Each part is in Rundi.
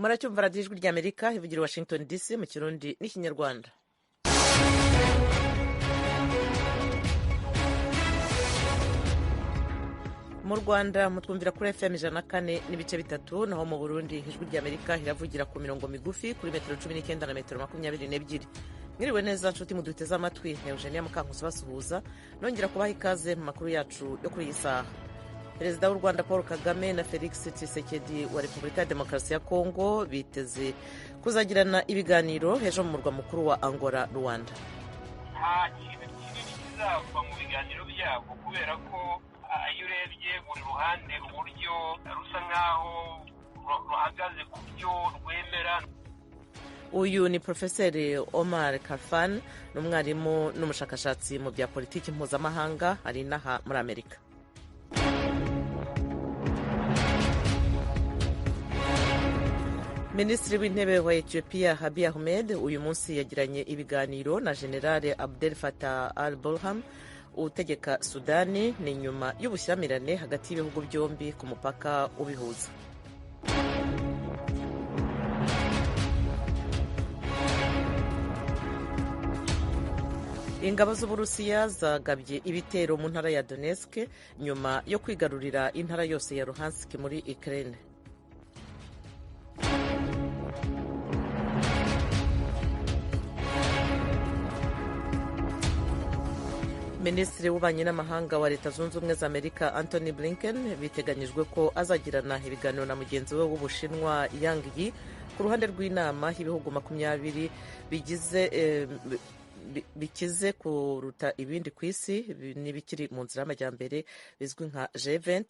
Muracyumva radiyo Ijwi ry'Amerika ivugira i Washington DC mu Kirundi n'Ikinyarwanda. Mu Rwanda mutwumvira kuri FM 104.3, naho mu Burundi Ijwi ry'Amerika iravugira ku mirongo migufi kuri metero 19 na metero 22. Mwiriwe neza nshuti muduteze amatwi, ni Eugenia Mukankusi basuhuza nongera kubaha ikaze mu makuru yacu yo kuri iyi saha. Perezida w'u Rwanda Paul Kagame na Felix Tshisekedi wa Repubulika ya Demokarasi ya Kongo biteze kuzagirana ibiganiro ejo mu murwa mukuru wa Angola, Rwanda. Nta kintu kinini kizava mu biganiro byabo kubera ko iyo urebye buri ruhande uburyo rusa nk'aho ruhagaze ku byo rwemera. Uyu ni Profeseri Omar Kafan, ni umwarimu n'umushakashatsi mu bya politiki mpuzamahanga, ari inaha muri Amerika. Minisitiri w'Intebe wa Ethiopia Abiy Ahmed uyu munsi yagiranye ibiganiro na General Abdel Fattah al-Burhan utegeka Sudani, ni nyuma y'ubushyamirane hagati y'ibihugu byombi ku mupaka ubihuza. Ingabo z'Uburusiya zagabye ibitero mu ntara ya Donetsk nyuma yo kwigarurira intara yose ya Luhansk muri Ukraine. Minisitiri w'Ububanyi n'Amahanga wa Leta Zunze Ubumwe za Amerika Antony Blinken biteganyijwe ko azagirana ibiganiro na mugenzi we w'Ubushinwa Yang Yi ku ruhande rw'inama y'ibihugu 20 bigize bikize kuruta ibindi ku isi n'ibikiri mu nzira y'amajyambere bizwi nka G20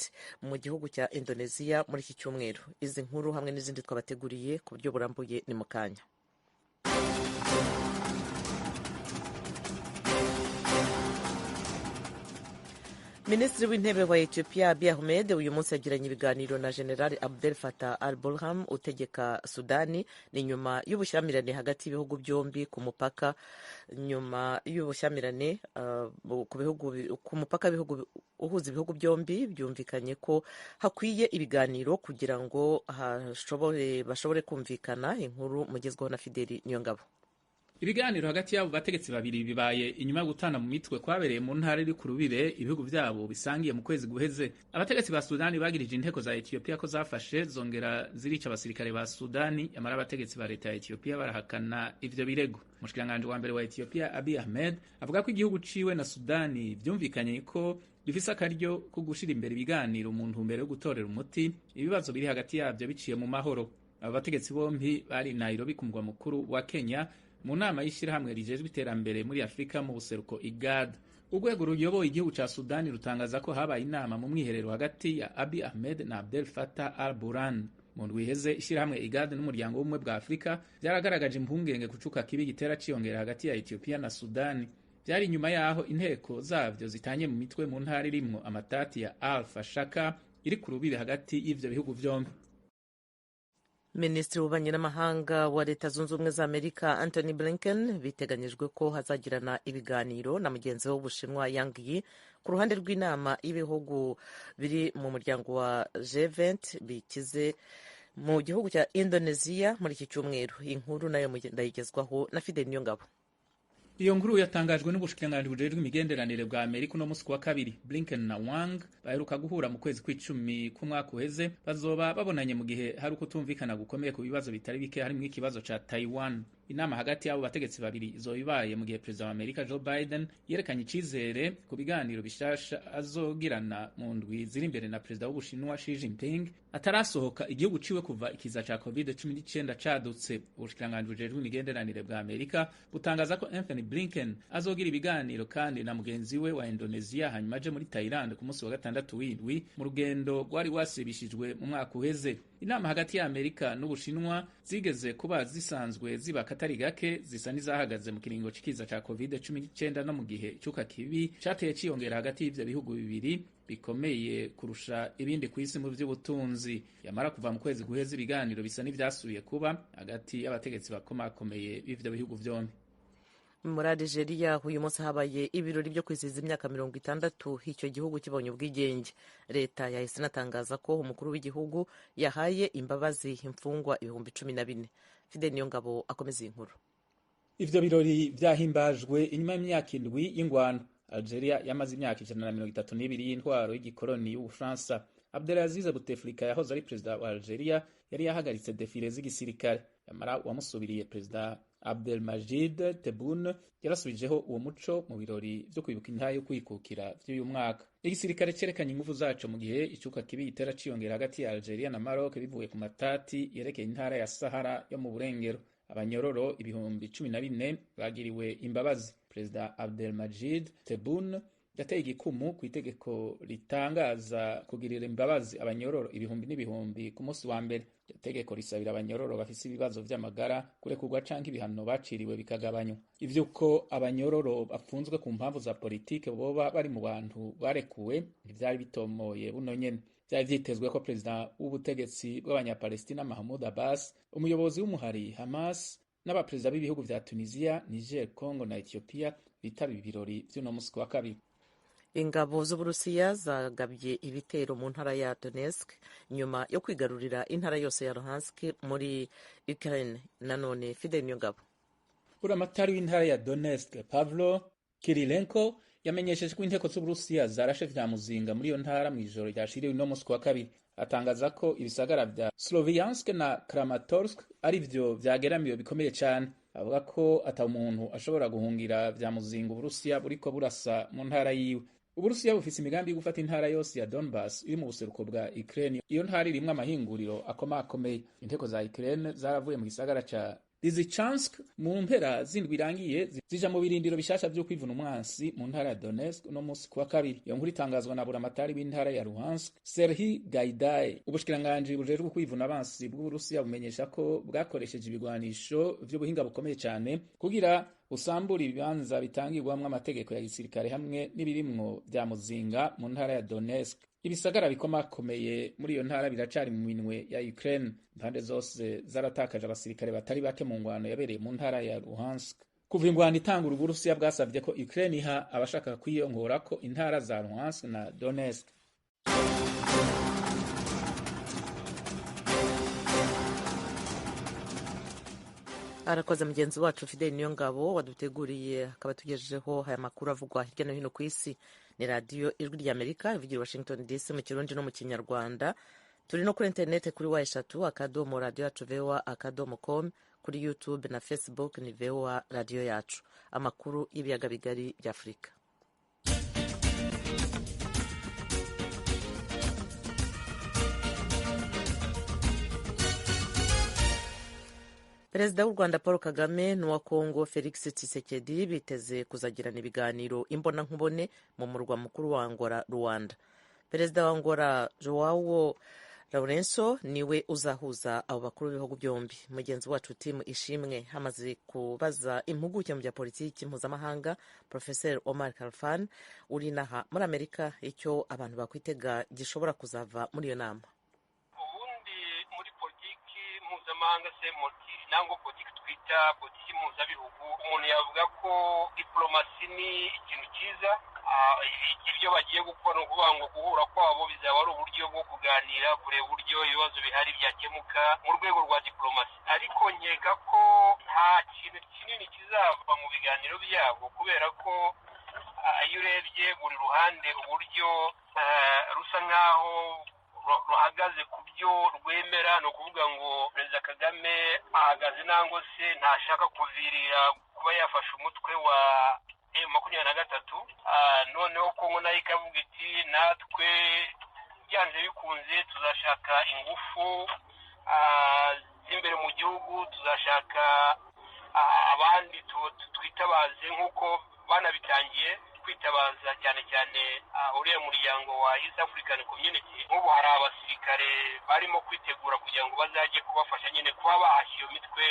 mu gihugu cya Indonesia muri iki cyumweru. Izi nkuru hamwe n'izindi twabateguriye ku buryo burambuye ni mu kanya. Minisitiri w'Intebe wa Ethiopia Abiy Ahmed uyu munsi yagiranye ibiganiro na General Abdel Fattah al-Burhan utegeka Sudani, ni nyuma y'ubushyamirane hagati y'ibihugu byombi ku mupaka, nyuma y'ubushyamirane ku mupaka uhuza ibihugu byombi. Byumvikanye ko hakwiye ibiganiro kugira ngo bashobore kumvikana. Inkuru mugezweho na Fideli Niyongabo. Ibiganiro hagati y'abo bategetsi babiri bibaye inyuma yo gutana mu mitwe kwabereye mu ntara iri ku rubibe ibihugu byabo bisangiye mu kwezi guheze. Abategetsi ba Sudani bagirije inteko za Ethiopia ko zafashe zongera zirica abasirikare ba Sudani, amara abategetsi ba leta ya Ethiopia barahakana ivyo birego. Umushikiranganji wa mbere wa Ethiopia Abiy Ahmed avuga ko igihugu ciwe na Sudani vyumvikanye ko bifise akaryo ko gushira imbere ibiganiro mu ntumbero yo gutorera umuti ibibazo biri hagati yavyo biciye mu mahoro. Aba bategetsi bompi bari Nairobi ku mugwa mukuru wa Kenya mu nama y'ishirahamwe rijejwe iterambere muri Afurika mu buseruko IGAD. Urwego ruyoboye igihugu ca Sudani rutangaza ko habaye inama mu mwiherero hagati ya Abiy Ahmed na Abdel Fattah al-Burhan. Mu ndwi iheze ishirahamwe IGAD n'umuryango w'ubumwe bwa Afurika vyaragaragaje impungenge kucuka kibi gitera ciyongera hagati ya Ethiopia na Sudani. Vyari inyuma yaho inteko zavyo zitanye mu mitwe mu ntara irimwo amatati ya Al-Fashaka iri ku rubibe hagati y'ivyo bihugu vyombi. Minisitiri w'Ububanyi n'Amahanga wa Leta Zunze Ubumwe za Amerika Antony Blinken biteganyijwe ko hazagirana ibiganiro na mugenzi we w'Ubushinwa Yang Yi ku ruhande rw'inama y'ibihugu biri mu muryango wa G20 bikize mu gihugu cya Indonesia muri iki cyumweru. Inkuru nayo ndayigezwaho na Fidel Niyongabo. Iyo nkuru yatangajwe n'ubushikiranganji bujejwe imigenderanire bwa Amerika uno musi wa kabiri. Blinken na Wang baheruka guhura mu kwezi kw'icumi k'umwaka uheze, bazoba babonanye mu gihe hari ukutumvikana gukomeye ku bibazo bitari bike harimwo ikibazo ca Taiwan. Inama hagati y'abo bategetsi babiri izoba ibaye mu gihe perezida wa Amerika Joe Biden yerekanye icizere ku biganiro bishasha azogirana mu ndwi ziri imbere na perezida w'Ubushinwa Xi Jinping atarasohoka igihugu ciwe kuva ikiza ca COVID-19 cadutse. Ubushikiranganji bujejwe imigenderanire bwa Amerika butangaza ko Anthony Blinken azogira ibiganiro kandi na mugenzi we wa Indonesia hanyuma aje muri Thailand ku munsi wa gatandatu w'indwi mu rugendo rwari rwasibishijwe mu mwaka uheze. Inama hagati ya Amerika n'Ubushinwa zigeze kuba zisanzwe ziba katari gake zisa n'izahagaze mu kiringo c'ikiza ca COVID-19 no mu gihe icuka kibi cateye ciyongera hagati y'ivyo bihugu bibiri bikomeye kurusha ibindi ku isi mu vy'ubutunzi. Yamara kuva mu kwezi guheze ibiganiro bisa n'ivyasubiye kuba hagati y'abategetsi bakomakomeye b'ivyo bihugu vyombi. Muri Algeria uyu munsi habaye ibirori byo kwizihiza imyaka 60 icyo gihugu kibonye ubwigenge. Leta yahise inatangaza ko umukuru w'igihugu yahaye imbabazi imfungwa 14,000. Fidel Niyongabo akomeza iyi nkuru. Ivyo birori vyahimbajwe inyuma y'imyaka 7 y'ingwano. Algeria yamaze imyaka 132 y'intwaro y'igikoloni y'Ubufaransa. Abdelaziz Bouteflika yahoze ari perezida wa Algeria yari yahagaritse defile z'igisirikare, yamara uwamusubiriye perezida Abdelmajid Tebboune yarasubijeho uwo muco mu birori vyo kwibuka intahe yo kwikukira vy'uyu mwaka. Igisirikare cerekanye inguvu zaco mu gihe icuka kibi gitera ciyongera hagati ya Algeria na Maroc bivuye ku matati yerekeye intara ya Sahara yo mu burengero. Abanyororo 14,000 bagiriwe imbabazi. Perezida Abdelmajid Tebboune yateye igikumu ku itegeko ritangaza kugirira imbabazi abanyororo ibihumbi n'ibihumbi ku munsi wa mbere. Iryo tegeko risabira abanyororo bafise ibibazo vy'amagara kurekurwa canke ibihano baciriwe bikagabanywa. Ivy'uko abanyororo bafunzwe ku mpamvu za politike boba bari mu bantu barekuwe ntivyari bitomoye buno nyene. Vyari vyitezwe ko perezida w'ubutegetsi bw'abanyapalestina Mahmoud Abbas, umuyobozi w'umuhari Hamas n'abaperezida b'ibihugu vya Tunisia, Niger, Congo na Ethiopia bitaba ibirori vy'uno musi wa kabiri. Ingabo z'Uburusiya zagabye ibitero mu ntara ya Donetsk nyuma yo kwigarurira intara yose ya Luhansk muri Ukraine. Nanone Fidel Niyongabo. Buramatari w'intara ya Donetsk Pavlo Kirilenko yamenyesheje ko inteko z'Uburusiya zarashe vya muzinga muri iyo ntara mw'ijoro ryashiriwe uno musi wa kabiri. Atangaza ko ibisagara vya Sloviansk na Kramatorsk ari vyo vyageramiwe bikomeye cane. Avuga ko ata umuntu ashobora guhungira vya muzinga Uburusiya buriko burasa mu ntara yiwe. Uburusiya bufise imigambi yo gufata intara yose ya Donbass iri mu buseruko bwa Ukraine. Iyo ntara irimwo amahinguriro akomakomeye. Inteko za Ukraine zaravuye mu gisagara ca Lysychansk mu mpera z'indwi irangiye zija mu birindiro bishasha vyo kwivuna umwansi mu ntara ya Donetsk uno musi kuwa kabiri. Iyo nkuru itangazwa na buramatari w'intara ya Luhansk Serhiy Gaidai. Ubushikiranganji bujejwe kwivuna abansi bw'Uburusiya bumenyesha ko bwakoresheje ibigwanisho vy'ubuhinga bukomeye cane kugira busambura ibibanza bitangirwamwo amategeko ya gisirikare hamwe n'ibirimwo vya muzinga mu ntara ya Donetsk. Ibisagara bikomakomeye muri iyo ntara biracari mu minwe ya Ukraine. Impande zose zaratakaje abasirikare batari bake mu ngwano yabereye mu ntara ya Luhansk. Kuva ingwano itangura, Uburusiya bwasavye ko Ukraine iha abashaka kwiyongorako intara za Luhansk na Donetsk. Arakoze mugenzi wacu Fidel Niyongabo waduteguriye akaba tugejejeho aya makuru avugwa hirya no hino ku isi. Ni radiyo Ijwi ry'Amerika ivugira Washington DC mu Kirundi no mu Kinyarwanda. Turi no kuri interineti kuri w radio yacu voa akadomo com, kuri YouTube na Facebook ni VOA radiyo yacu. Amakuru y'ibiyaga bigari bya Afurika. Perezida w'u Rwanda Paul Kagame n'uwa Kongo Felix Tshisekedi biteze kuzagirana ibiganiro imbonankubone mu murwa mukuru wa Angola, Rwanda. Perezida wa Angola Joao Lourenço niwe uzahuza abo bakuru b'ibihugu byombi. Mugenzi wacu Tim Ishimwe hamaze kubaza impuguke mu bya politiki mpuzamahanga Professor Omar Khalfan uri inaha muri Amerika icyo abantu bakwitega gishobora kuzava muri iyo nama. Ubundi muri politiki mpuzamahanga se nangwa politiki twita politiki mpuzabihugu, umuntu yavuga ko diplomasi ni ikintu cyiza. Ibyo bagiye gukora ni ukuvuga ngo guhura kwabo bizaba ari uburyo bwo kuganira, kureba uburyo ibibazo bihari byakemuka mu rwego rwa diplomasi. Ariko nkeka ko nta kintu kinini kizava mu biganiro byabo, kubera ko iyo urebye buri ruhande uburyo rusa nk'aho ruhagaze ku byo rwemera. Ni ukuvuga ngo Perezida Kagame ahagaze nangwa se ntashaka kuvirira kuba yafashe umutwe wa M23. Noneho Kongo nayo ikavuga iti natwe byanze bikunze tuzashaka ingufu z'imbere mu gihugu, tuzashaka abandi twitabaze nk'uko banabitangiye kwitabaza cyane cyane uriya muryango wa East African Community. Nk'ubu hari abasirikare barimo kwitegura kugira ngo bazajye kubafasha nyine kuba bahashya iyo mitwe,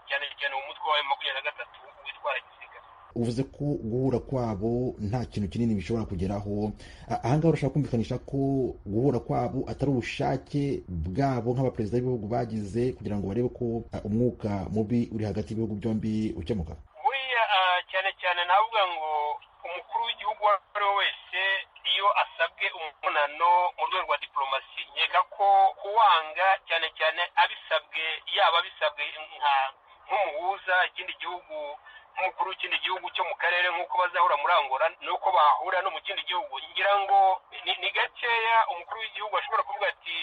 cyane cyane umutwe wa M23 witwara gisirikare. Uvuze ko guhura kwabo nta kintu kinini bishobora kugeraho. Ahangaha urashaka kumvikanisha ko guhura kwabo atari ubushake bwabo nk'abaperezida b'ibihugu bagize kugira ngo barebe ko umwuka mubi uri hagati y'ibihugu byombi ukemuka? Buriya cyane cyane navuga ngo umukuru w'igihugu uwo ari we wese iyo asabwe umubonano mu rwego rwa diplomasi, nkeka ko kuwanga cyane cyane abisabwe, yaba abisabwe nk'umuhuza ikindi gihugu, nk'umukuru w'ikindi gihugu cyo mu karere, nk'uko bazahura muri Angola n'uko bahura no mu kindi gihugu, ngira ngo ni gakeya umukuru w'igihugu ashobora kuvuga ati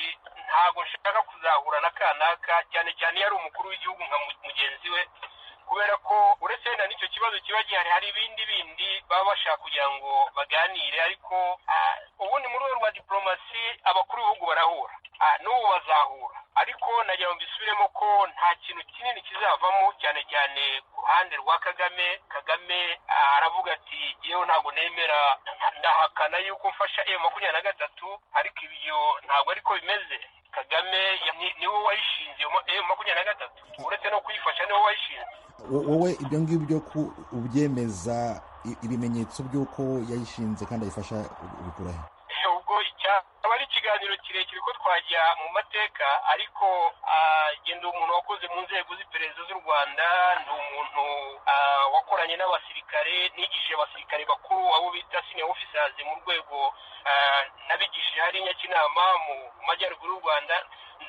ntabwo nshaka kuzahura na kanaka, cyane cyane iyo ari umukuru w'igihugu nka mugenzi we, kubera ko uretse wenda n'icyo kibazo kiba gihari, hari ibindi bindi baba bashaka kugira ngo baganire. Ariko ubundi mu rwego rwa diplomasi abakuru b'ibihugu barahura, n'ubu bazahura, ariko nagira ngo mbisubiremo ko nta kintu kinini kizavamo, cyane cyane ku ruhande rwa Kagame. Kagame aravuga ati yewe ntabwo nemera, ndahakana yuko mfasha M23, ariko ibyo ntabwo ariko bimeze. Kagame niwe wayishinze M23, uretse no kuyifasha niwe wayishinze. Wowe ibyo ngibyo ubyemeza ibimenyetso by'uko yayishinze kandi ayifasha ubikura he? Ubwo cyaba ari ikiganiro kirekire ko twajya mu mateka, ariko genda umuntu wakoze mu nzego z'iperereza z'u Rwanda, ni umuntu wakoranye n'abasirikare, nigishije abasirikare bakuru abo bita senior officers mu rwego, nabigishije hari Nyakinama mu majyaruguru y'u Rwanda,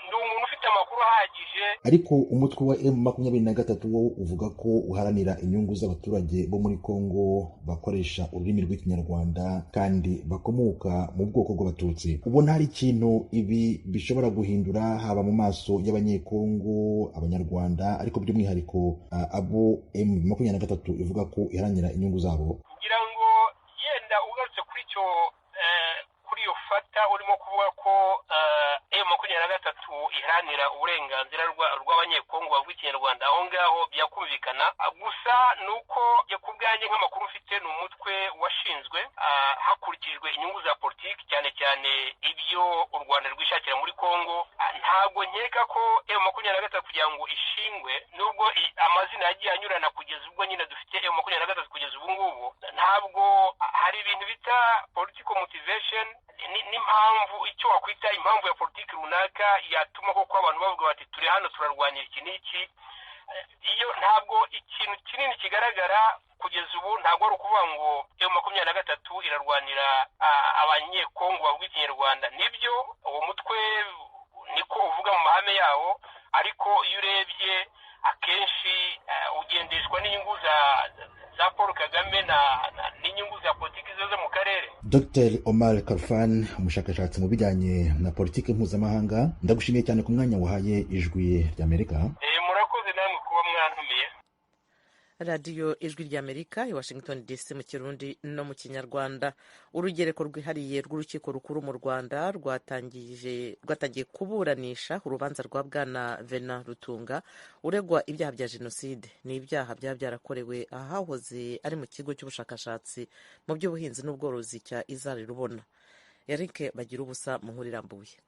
ndi umuntu ufite amakuru ahagije. Ariko umutwe wa M23 wo uvuga ko uharanira inyungu z'abaturage bo muri Kongo bakoresha ururimi rw'Ikinyarwanda kandi bakomoka mu bwoko bw'Abatutsi. Ubona hari ikintu ibi bishobora guhindura haba mu maso y'Abanyekongo, Abanyarwanda, ariko by'umwihariko abo M23 ivuga ko iharanira inyungu zabo? Ngira ngo yenda ugarutse kuri icyo, kuri iyo fata urimo kuvuga ko M23 iharanira uburenganzira rw'Abanyekongo bavuga Ikinyarwanda, aho ngaho byakumvikana. Gusa nuko ku bwanjye nk'amakuru mfite, ni umutwe washinzwe hakurikijwe inyungu za politiki, cyane cyane ibyo u Rwanda rwishakira muri Kongo. Ntabwo nkeka ko M23 kugira ngo ishingwe, nubwo amazina yagiye anyurana kugeza ubwo nyine dufite M23 kugeza ubu ngubu, ntabwo hari ibintu bita political motivation n'impamvu, icyo wakwita impamvu ya politiki runaka yatuma koko abantu bavuga bati turi hano turarwanira iki n'iki. Iyo ntabwo ikintu kinini kigaragara kugeza ubu, ntabwo ari ukuvuga ngo M23 irarwanira Abanyekongo bavuga Ikinyarwanda. Nibyo, uwo mutwe niko uvuga mu mahame yawo, ariko iyo urebye akenshi ugendeshwa n'inyungu za Paul Kagame n'inyungu za politiki zo mu karere. Dr Omar Kharfan, umushakashatsi mu bijyanye na politiki mpuzamahanga, ndagushimiye cyane ku mwanya wahaye Ijwi ry'Amerika. Murakoze namwe kuba mwantumiye. Radiyo Ijwi ry'Amerika i Washington DC mu Kirundi no mu Kinyarwanda. Urugereko rwihariye rw'urukiko rukuru mu Rwanda rwatangiye kuburanisha urubanza rwa Bwana Venant Rutunga uregwa ibyaha bya jenoside. Ni ibyaha byaba byarakorewe ahahoze ari mu kigo cy'ubushakashatsi mu by'ubuhinzi n'ubworozi cya Izari Rubona. Eric Bagira ubusa mu nkuru irambuye.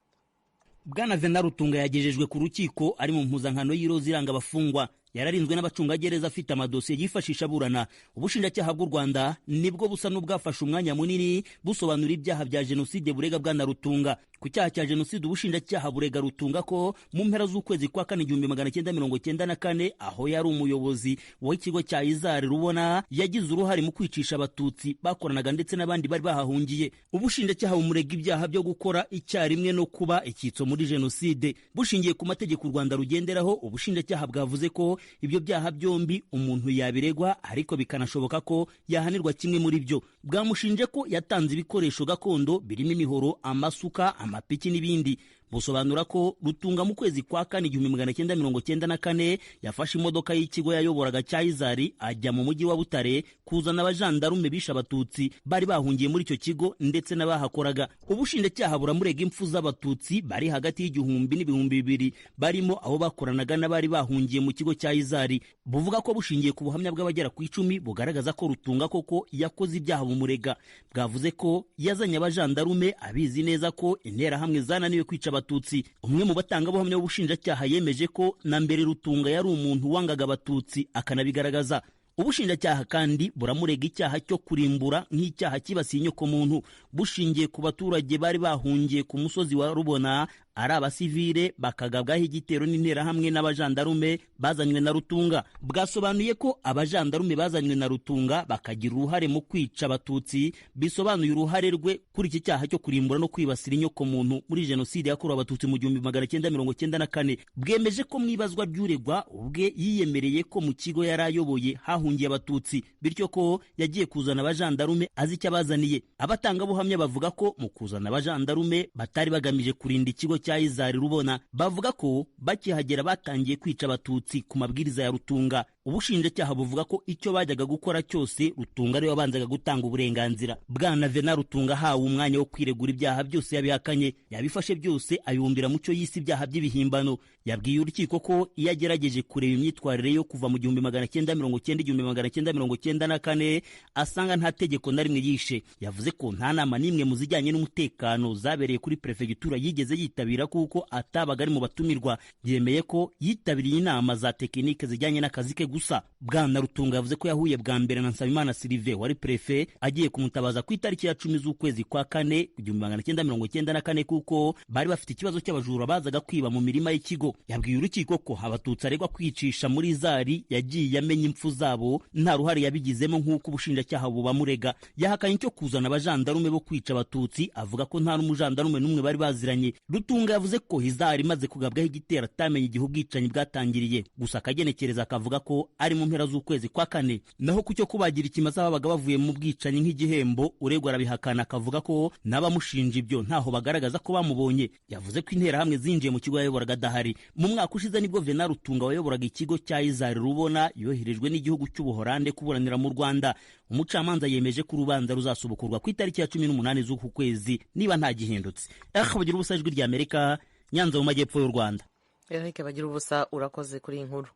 Bwana Venant Rutunga yagejejwe ku rukiko ari mu mpuzankano y'iroza iranga abafungwa. Yararinzwe n'abacungagereza afite amadosiye yifashisha aburana. Ubushinjacyaha bw'u Rwanda nibwo busa n'ubwafashe umwanya munini busobanura ibyaha bya jenoside burega Bwana Rutunga. Ku cyaha cya jenoside, ubushinjacyaha burega Rutunga ko mu mpera z'ukwezi kwa kane 1994, aho yari umuyobozi w'ikigo cya Izari Rubona, yagize uruhare mu kwicisha Abatutsi bakoranaga ndetse n'abandi bari bahahungiye. Ubushinjacyaha bumurega ibyaha byo gukora icyarimwe no kuba icyitso muri jenoside. Bushingiye ku mategeko u Rwanda rugenderaho, ubushinjacyaha bwavuze ko ibyo byaha byombi umuntu yabiregwa, ariko bikanashoboka ko yahanirwa kimwe muri byo. Bwamushinje ko yatanze ibikoresho gakondo birimo imihoro, amasuka, amapiki n'ibindi. Busobanura ko Rutunga mu kwezi kwa kane 1994 yafashe imodoka y'ikigo yayoboraga cya Izari ajya mu mujyi wa Butare kuzana abajandarume bishe Abatutsi bari bahungiye muri icyo kigo ndetse n'abahakoraga. Ubushinjacyaha buramurega impfu z'Abatutsi bari hagati y'1000 n'2000 barimo abo bakoranaga n'abari bahungiye mu kigo cya Izari. Buvuga ko bushingiye ku buhamya bw'abagera ku 10 bugaragaza ko Rutunga koko yakoze ibyaha bumurega. Bwavuze ko yazanye abajandarume abizi neza ko interahamwe zananiwe kwica Abatutsi. Umwe mu batangabuhamya b'ubushinjacyaha yemeje ko na mbere Rutunga yari umuntu wangaga Abatutsi akanabigaragaza. Ubushinjacyaha kandi buramurega icyaha cyo kurimbura nk'icyaha kibasiye inyokomuntu, bushingiye ku baturage bari bahungiye ku musozi wa Rubona ari abasivile bakagabwaho igitero n'interahamwe n'abajandarume bazanywe na Rutunga. Bwasobanuye ko abajandarume bazanywe na Rutunga bakagira uruhare mu kwica abatutsi, bisobanuye uruhare rwe kuri iki cyaha cyo kurimbura no kwibasira inyokomuntu muri jenoside yakorewe abatutsi mu 1994. Bwemeje ko mu ibazwa ry'uregwa ubwe yiyemereye ko mu kigo yari ayoboye hahungiye abatutsi, bityo ko yagiye kuzana abajandarume azi icyo abazaniye. Abatangabuhamya bavuga ko mu kuzana abajandarume batari bagamije kurinda ikigo cya Izari Rubona. Bavuga ko bakihagera batangiye kwica abatutsi ku mabwiriza ya Rutunga. Ubushinjacyaha buvuga ko icyo bajyaga gukora cyose Rutunga ariwe wabanzaga gutanga uburenganzira. Bwana Venant Rutunga ahawe umwanya wo kwiregura ibyaha byose yabihakanye, yabifashe byose abibumbira mu cyo yise ibyaha by'ibihimbano. Yabwiye urukiko ko iyo agerageje kureba imyitwarire yo kuva mu 1990 1994 asanga nta tegeko na rimwe yishe. Yavuze ko nta nama n'imwe mu zijyanye n'umutekano zabereye kuri prefegitura yigeze yitabira kuko atabaga ari mu batumirwa. Yemeye ko yitabiriye inama za tekinike zijyanye n'akazi ke gusa. Bwana Rutunga yavuze ko yahuye bwa mbere na Nsabimana Sylvain wari prefe agiye kumutabaza ku itariki ya 10 z'ukwezi kwa kane 1994 kuko bari bafite ikibazo cy'abajura bazaga kwiba mu mirima y'ikigo. Yabwiye urukiko ko abatutsi aregwa kwicisha muri Zari yagiye amenya impfu zabo nta ruhare yabigizemo nk'uko ubushinjacyaha bubamurega. Yahakanye icyo kuzana abajandarume bo kwica abatutsi, avuga ko nta n'umujandarume n'umwe bari baziranye. Rutunga yavuze ko Izari imaze kugabwaho igitero atamenye igihe ubwicanyi bwatangiriye, gusa akagenekereza akavuga ko ari mu mpera z'ukwezi kwa kane. Naho ku cyo kubagira ikimasa babaga bavuye mu bwicanyi nk'igihembo, uregwa arabihakana akavuga ko n'abamushinja ibyo ntaho bagaragaza ko bamubonye. Yavuze ko interahamwe zinjiye mu kigo yayoboraga adahari. Mu mwaka ushize nibwo Venant Rutunga wayoboraga ikigo cya Izari Rubona yoherejwe n'igihugu cy'Ubuholande kuburanira mu Rwanda. Umucamanza yemeje ko urubanza ruzasubukurwa ku itariki ya 18 z'uku kwezi niba nta gihindutse. Bagira ubusa, Ijwi rya Amerika, Nyanza mu majyepfo y'u Rwanda. Eric Bagira ubusa, urakoze kuri iyi nkuru.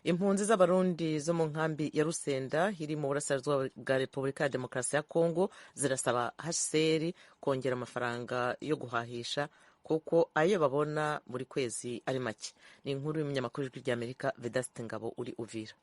Impunzi z'abarundi zo mu nkambi ya Rusenda iri mu burasirazuba bwa Repubulika ya Demokarasi ya Kongo zirasaba HCR kongera amafaranga yo guhahisha kuko ayo babona buri kwezi ari make. Ni inkuru y'umunyamakuru w'Ijwi rya Amerika Vedaste Ngabo uri Uvira.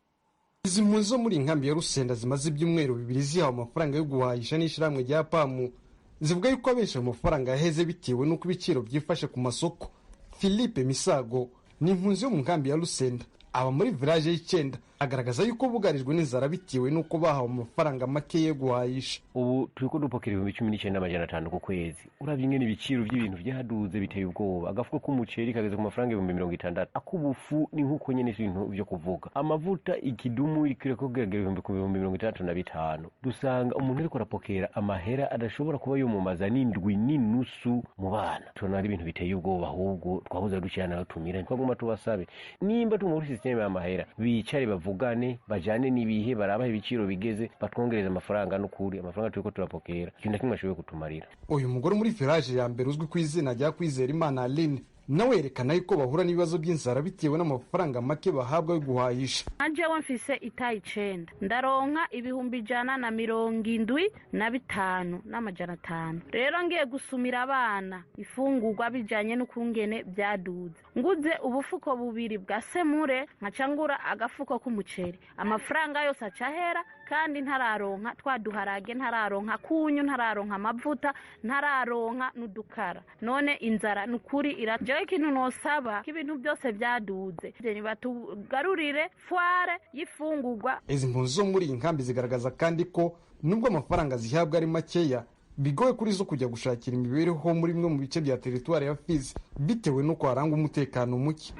Izi mpunzi zo muri inkambi ya Rusenda zimaze ibyumweru bibiri zihawe amafaranga yo guhahisha n'ishyirahamwe rya PAMU, zivuga yuko abenshi ayo mafaranga yaheze bitewe n'uko ibiciro byifashe ku masoko. Philippe Misago ni impunzi yo mu nkambi ya Rusenda, aba muri village y'Icyenda, agaragaza yuko bugarijwe n'inzara bitewe n'uko bahawe amafaranga make yo guhahisha. Ubu turiko dupokera 19,500 ku kwezi. Uravye ingene ibiciro by'ibintu byaduze biteye ubwoba. Agafuko k'umuceri kageze ku mafaranga 60,000, akubufu ni nkuko nyene ibintu byo kuvuga. Amavuta ikidumu ikireko kugera 65,000. Dusanga umuntu ariko arapokera amahera adashobora kuba yomumaza n'indwi n'inusu mu bana. Tubona ari ibintu biteye ubwoba, ahubwo twabuze ducana tumira. Twaguma tubasabe nimba tumuri system y'amahera bicare bavugane bajane n'ibihe barabaha ibiciro bigeze batwongereza amafaranga. N'ukuri amafaranga turiko turapokera ikintu na kimwe ashoboye kutumarira. Uyu mugore muri village ya mbere uzwi ku izina rya Kwizera Imana Aline nawe yerekana yuko bahura n'ibibazo by'inzara bitewe n'amafaranga make bahabwa yo guhahisha. Jewe mfise itayi 9 ndaronka 175,500. Rero ngiye gusumira abana ifungurwa bijanye n'ukungene byaduze. Nguze ubufuko bubiri bwa semure nkacangura agafuko k'umuceri, amafaranga yose acahera kandi ntararonka twaduharage, ntararonka kunyu, ntararonka amavuta, ntararonka n'udukara. None inzara nukuri ira. Jewe ikintu nosaba ibintu byose byaduze batugarurire fware y'ifungurwa. Izi mpunzi zo muri iyi nkambi zigaragaza kandi ko nubwo amafaranga zihabwa ari makeya, bigoye kuri zo kujya gushakira imibereho muri bimwe mu bice bya teritwari ya Fizi bitewe n'uko harangwa umutekano muke.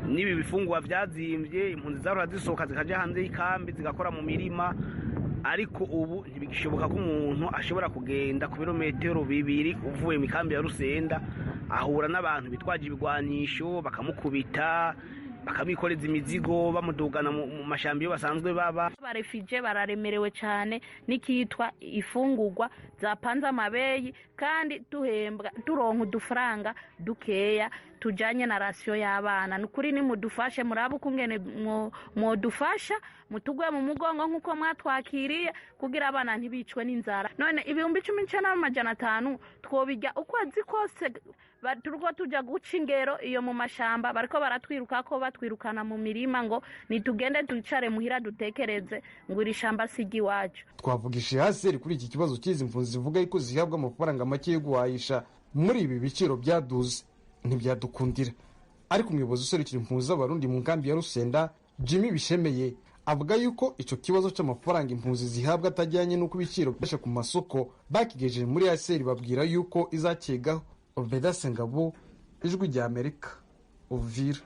N'ibi bifungurwa byazimbye, impunzi zahora zisohoka zikajya hanze y'ikambi zigakora mu mirima, ariko ubu ntibigishoboka ko umuntu ashobora kugenda ku birometero 2 uvuye mu ikambi ya Rusenda, ahura n'abantu bitwaje ibigwanisho bakamukubita, bakabikoreza imizigo bamudugana mu mashyamba iyo basanzwe baba. Abarefije bararemerewe cyane n'ikitwa ifungurwa zapanze amabeyi, kandi duhembwa turonka udufaranga dukeya tujanye na rasiyo y'abana. Nukuri ni mudufashe, murabe ukungene mwodufasha mutugwe mu mugongo nkuko mwatwakiriye kugira abana ntibicwe n'inzara. None 19,500 twobijya ukwezi kose turiko tuja guca ingero iyo mu mashamba, bariko baratwiruka ko batwirukana mu mirima ngo nitugende twicare muhira dutekereze ngo iri shamba sigi iwacu. Twavugishije HCR kuri iki kibazo cy'izi mpunzi zivuga yuko zihabwa amafaranga make yo guhahisha muri ibi biciro byaduze, Ntibyadukundira, ariko umuyobozi userukira impunzi z'Abarundi mu nkambi ya Rusenda, Jimmy Bishemeye, avuga yuko icyo kibazo cy'amafaranga impunzi zihabwa atajyanye n'uko ibiciro byashe ku masoko bakigejeje muri ASR, babwira yuko izakegaho. Obeda Sengabo, Ijwi rya Amerika, Uvira.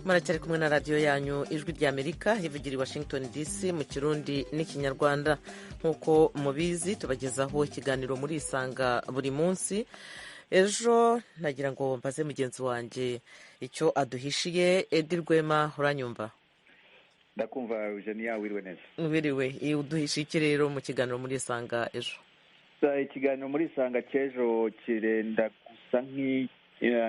Muracyari kumwe na radiyo yanyu Ijwi rya Amerika ivugira i Washington DC mu Kirundi n'Ikinyarwanda. Nk'uko mubizi, tubagezaho ikiganiro muri Isanga buri munsi. Ejo nagira ngo mbaze mugenzi wanjye icyo aduhishiye. Edi Rwema, uranyumva? Ndakumva, Eugenia, wiriwe neza. Wiriwe. Uduhishiye iki rero mu kiganiro muri Isanga ejo? Ikiganiro muri Isanga cy'ejo kirenda gusa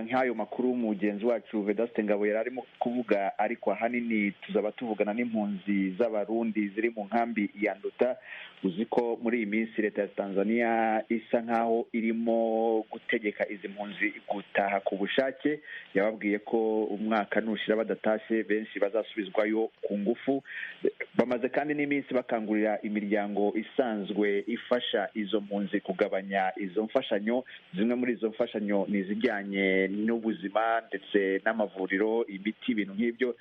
nk'ayo makuru mugenzi wacu Vedaste Ngabo yari arimo kuvuga, ariko ahanini tuzaba tuvugana n'impunzi z'Abarundi ziri mu nkambi ya Nduta. Uzi ko muri iyi minsi leta ya Tanzania isa nkaho irimo gutegeka izi mpunzi gutaha ku bushake. Yababwiye ko umwaka nushira badatashye benshi bazasubizwayo ku ngufu. Bamaze kandi n'iminsi bakangurira imiryango isanzwe ifasha izo mpunzi kugabanya izo mfashanyo. Zimwe muri izo mfashanyo ni izijyanye n'ubuzima ndetse n'amavuriro, imiti, ibintu nk'ibyo.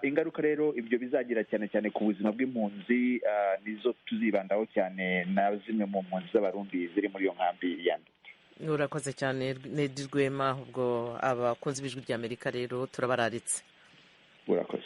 Ingaruka rero ibyo bizagira cyane cyane ku buzima bw'impunzi nizo tuzibandaho cyane na zimwe mu mpunzi z'Abarundi ziri muri iyo nkambi ya Nduta. Urakoze cyane, Nedi Rwema. Ubwo abakunzi b'Ijwi rya Amerika rero turabararitse. Urakoze.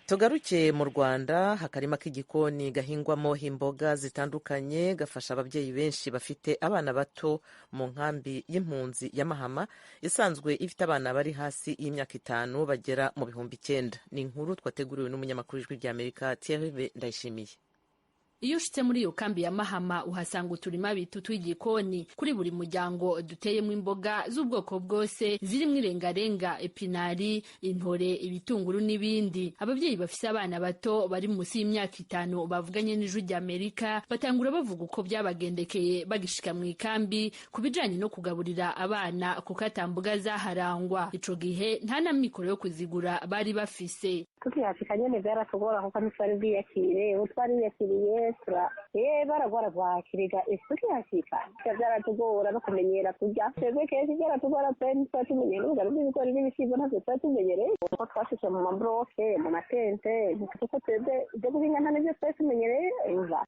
Tugaruke mu Rwanda. Akarima k'igikoni gahingwamo imboga zitandukanye gafasha ababyeyi benshi bafite abana bato mu nkambi y'impunzi ya Mahama isanzwe ifite abana bari hasi y'imyaka 5 bagera mu 9000. Ni inkuru twateguriwe n'umunyamakuru w'Ijwi rya Amerika, Thierry Ndayishimiye. Iyo ushitse muri iyo kambi ya Mahama uhasanga uturima bitu tw'igikoni kuri buri muryango duteyemo imboga z'ubwoko bwose zirimo irengarenga, epinari, intore, ibitunguru n'ibindi. Ababyeyi bafise abana bato bari munsi y'imyaka 5 bavuganye n'Ijwi rya Amerika batangura bavuga uko byabagendekeye bagishika mu ikambi ku bijanye no kugaburira abana kuko ata mboga zaharangwa. Ico gihe nta na mikoro yo kuzigura bari bafise. Tukihashika nyene vyaratugora kuko ntitwari bwiyakire, ubu twari biyakiriye baragwara bwakiriga tukihashika vyaratugora no kumenyera kurya. Twebwe kenshi vyaratugora pe, ntitwari tumenyere n'ubugari bw'ibigori n'ibishyimbo, ntavyo twari tumenyereye kuko twashitse mu mabroke, mu matente, kuko twebwe ivyo guhinga nta nivyo twari tumenyereye.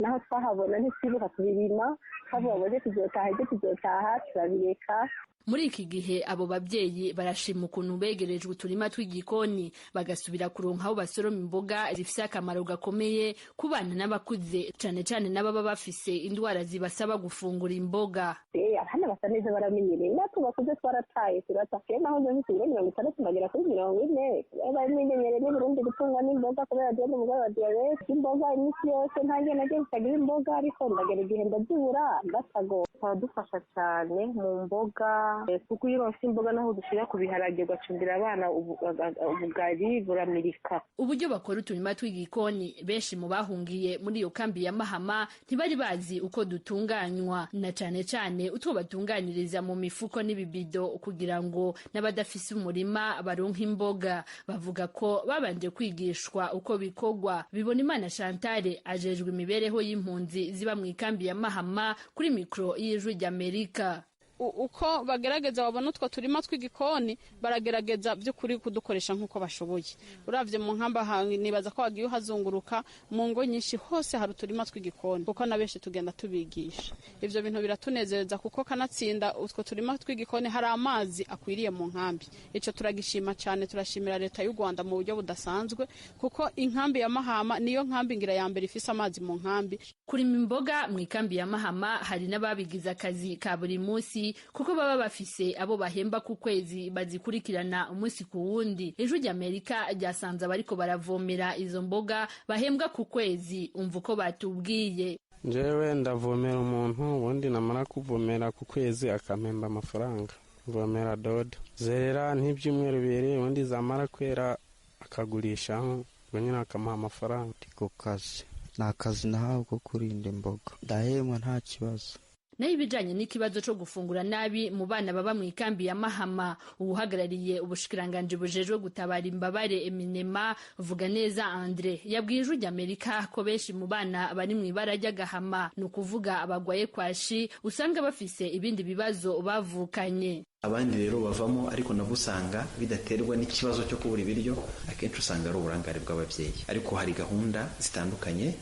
Naho twahabona ntitwibuka kubirima, twavuga ngo ejo tuzotaha, ejo tuzotaha, turabireka. Muri iki gihe abo babyeyi barashima ukuntu begerejwe uturima tw'igikoni bagasubira kuronka aho basoroma imboga zifise akamaro gakomeye ku bana n'abakuze, cane cane n'ababa bafise indwara zibasaba gufungura imboga. Abana basa neza baramenyereye, natwe bakuze twarataye turata. Naho nje mfise ibiro 60 bagera kuri 40, bamenyereye n'Uburundi gutungwa n'imboga kubera jewe n'umugore wa diyabete. Imboga iminsi yose ntange naje ntagira imboga, ariko ndagera igihe ndazibura ndatago. Baradufasha cyane mu mboga, kuko iyo uronse imboga naho dushira ku biharage ugacumbira abana ubugari buramirika. Uburyo bakora uturima tw'igikoni benshi mu bahungiye muri iyo kambi ya Mahama ntibari bazi uko dutunganywa, na cane cane utwo batunganiriza mu mifuko n'ibibido kugira ngo n'abadafise umurima baronke imboga. Bavuga ko babanje kwigishwa uko bikorwa. Bibonimana Chantal ajejwe imibereho y'impunzi ziba mu ikambi ya Mahama kuri mikro y'Ijwi ry'Amerika. Uko bagerageza babona utwo turima tw'igikoni baragerageza by'ukuri kudukoresha nk'uko bashoboye. Uravye mu nkamba nibaza ko wagiye uhazunguruka mu ngo nyinshi hose hari uturima tw'igikoni, kuko na benshi tugenda tubigisha. Ivyo bintu biratunezereza kuko kanatsinda utwo turima tw'igikoni hari amazi akwiriye mu nkambi. Ico turagishima cyane, turashimira leta y'u Rwanda mu buryo budasanzwe, kuko inkambi ya Mahama niyo nkambi ngira ya mbere ifise amazi mu nkambi. Kurima imboga mu ikambi ya Mahama hari n'ababigize akazi ka buri munsi, kuko baba bafise abo bahemba ku kwezi bazikurikirana umunsi ku wundi. Ijwi ry'Amerika ryasanze abariko baravomera izo mboga bahembwa ku kwezi. Umva uko batubwiye. Njyewe ndavomera umuntu, ubundi namara kuvomera ku kwezi akampemba amafaranga. Mvomera dodo zerera nk'ibyumweru bibiri, ubundi zamara kwera akagurisha, ubwo nyine akamuha amafaranga. Ndi ku kazi, ni akazi nahawe ko kurinda imboga, ndahembwa nta kibazo. Nayo ibijanye n'ikibazo co gufungura nabi mu bana baba mu ikambi ya Mahama, uwuhagarariye ubushikiranganji bujejwe gutabara imbabare Eminema, Vuganeza Andre, yabwiye Ijwi ry'Amerika ko benshi mu bana bari mu ibara ry'agahama, ni ukuvuga abagwaye kwashi, usanga bafise ibindi bibazo bavukanye. Abandi rero bavamo, ariko nabo usanga bidaterwa n'ikibazo cyo kubura ibiryo, akenshi usanga ari uburangare bw'ababyeyi. Ariko hari gahunda zitandukanye,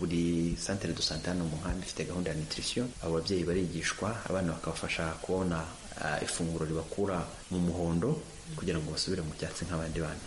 buri centre de santé hano mu nkambi ifite gahunda ya nutrition. Abo babyeyi barigishwa, abana bakabafasha kubona ifunguro ribakura mu muhondo kugira ngo basubire mu cyatsi nk'abandi bana.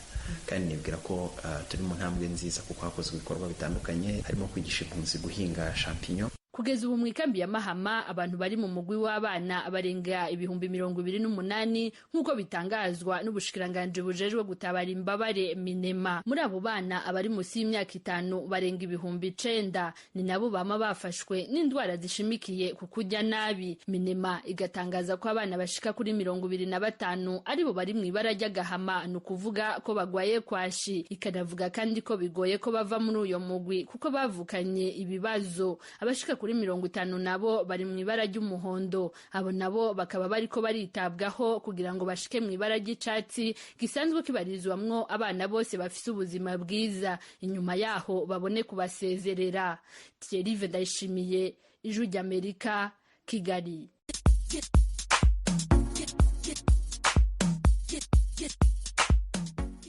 Kandi nibwira ko turi mu ntambwe nziza, kuko hakozwe ibikorwa bitandukanye harimo kwigisha impunzi guhinga champignon. Kugeza ubu mu ikambi ya Mahama abantu bari mu mugwi w'abana barenga 28,000, nk'uko bitangazwa n'ubushikiranganji bujejwe gutabara imbabare Minema. Muri abo bana, abari munsi y'imyaka 5 barenga 9,000, ni nabo bama bafashwe n'indwara zishimikiye ku kurya nabi. Minema igatangaza ko abana bashika kuri 25 aribo bari mu ibara ry'agahama, ni ukuvuga ko bagwaye kwashi. Ikanavuga kandi ko bigoye ko bava muri uyo mugwi kuko bavukanye ibibazo. Abashika kuri 50 nabo bari mu ibara ry'umuhondo, abo nabo bakaba bariko baritabwaho kugira ngo bashike mu ibara ry'icatsi gisanzwe kibarizwamwo abana bose bafise ubuzima bwiza, inyuma yaho babone kubasezerera. Thierry Ndayishimiye, Ijwi ry'Amerika, Kigali.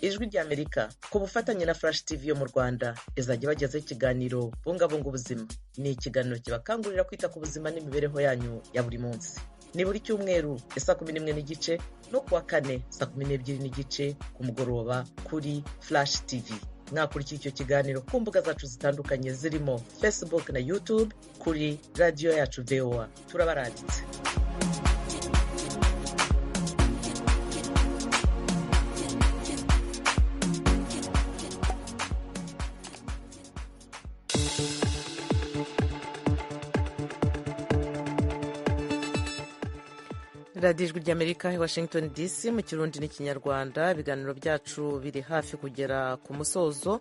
Ijwi ry'Amerika ku bufatanye na Flash TV yo mu Rwanda izajya ibagezaho ikiganiro Bungabunga Ubuzima. Ni ikiganiro kibakangurira kwita ku buzima n'imibereho yanyu ya buri munsi. Ni buri cyumweru 11:30 no kuwa kane 12:30 ku mugoroba kuri Flash TV. Mwakurikiye icyo kiganiro ku mbuga zacu zitandukanye zirimo Facebook na YouTube kuri radiyo yacu VOA. Turabaranditse. Radiyo Ijwi ry'Amerika i Washington DC mu Kirundi n'Ikinyarwanda. Ibiganiro byacu biri hafi kugera ku musozo.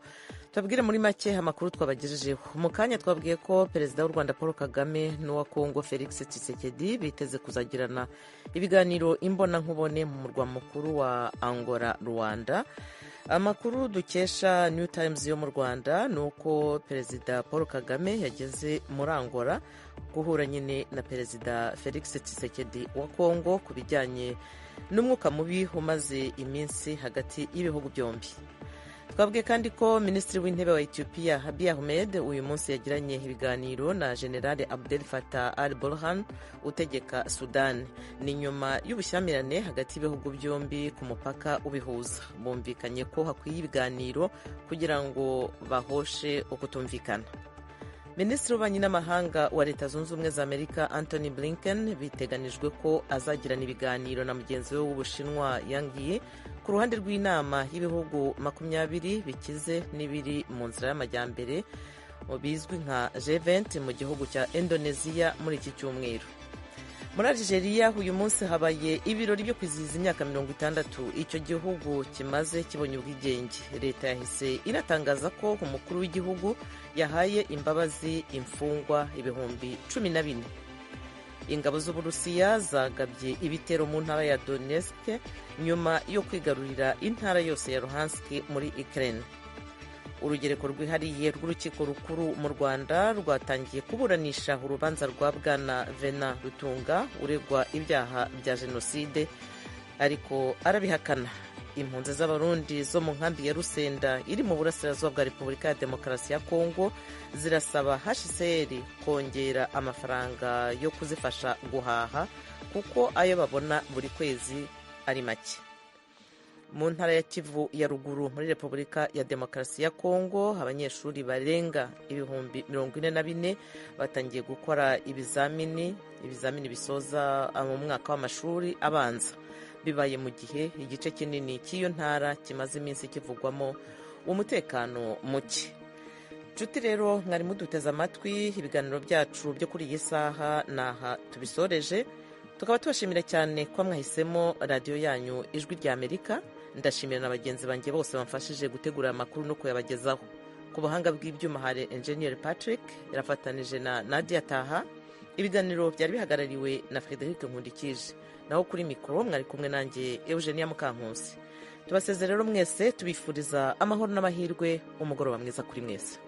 Tubabwire muri make amakuru twabagejejeho mu kanya. Twabwiye ko Perezida w'u Rwanda Paul Kagame n'uwa Kongo Felix Tshisekedi biteze kuzagirana ibiganiro imbonankubone mu murwa mukuru wa Angola, Rwanda. Amakuru dukesha New Times yo mu Rwanda ni uko Perezida Paul Kagame yageze muri Angola guhura nyine na Perezida Felix Tshisekedi wa Kongo ku bijyanye n'umwuka mubi umaze iminsi hagati y'ibihugu byombi. Twabwiye kandi ko Minisitiri w'Intebe wa Ethiopia Abiy Ahmed uyu munsi yagiranye ibiganiro na General Abdel Fattah al-Burhan utegeka Sudan. Ni nyuma y'ubushyamirane hagati y'ibihugu byombi ku mupaka ubihuza. Bumvikanye ko hakwiye ibiganiro kugira ngo bahoshe ukutumvikana. Minisitiri w'Ububanyi n'Amahanga wa Leta Zunze Ubumwe za Amerika Antony Blinken biteganijwe ko azagirana ibiganiro na mugenzi we w'Ubushinwa Yang Yi ku ruhande rw'inama y'ibihugu 20 bikize n'ibiri mu nzira y'amajyambere bizwi nka G20 mu gihugu cya Indonesia muri iki cyumweru. Muri Algeria uyu munsi habaye ibirori byo kwizihiza imyaka 60 icyo gihugu kimaze kibonye ubwigenge. Leta yahise inatangaza ko umukuru w'igihugu yahaye imbabazi imfungwa 14,000. Ingabo z'Uburusiya zagabye ibitero mu ntara ya Donetsk nyuma yo kwigarurira intara yose ya Luhansk muri Ukraine. Urugereko rwihariye rw'urukiko rukuru mu Rwanda rwatangiye kuburanisha urubanza rwa Bwana Vena Rutunga uregwa ibyaha bya jenoside, ariko arabihakana. Impunzi z'Abarundi zo mu nkambi ya Rusenda iri mu burasirazuba bwa Repubulika ya Demokarasi ya Kongo zirasaba HCR kongera amafaranga yo kuzifasha guhaha, kuko ayo babona buri kwezi ari make. Mu ntara ya Kivu ya Ruguru muri Repubulika ya Demokarasi ya Kongo, abanyeshuri barenga 44,000 batangiye gukora ibizamini bisoza mu mwaka w'amashuri abanza. Bibaye mu gihe igice kinini cy'iyo ntara kimaze iminsi kivugwamo umutekano muke. Nshuti rero mwari muduteze amatwi, ibiganiro byacu byo kuri iyi saha naha tubisoreje. Tukaba tubashimira cyane ko mwahisemo radiyo yanyu Ijwi rya Amerika. Ndashimira na bagenzi banjye bose bamfashije gutegura amakuru no kuyabagezaho. Ku buhanga bw'ibyuma hari Engineer Patrick yarafatanije na Nadia Taha. Ibiganiro byari bihagarariwe na Frederic Nkundikije, naho kuri mikoro mwari kumwe nanjye Eugenia Mukankusi. Tubaseze rero mwese, tubifuriza amahoro n'amahirwe, umugoroba mwiza kuri mwese.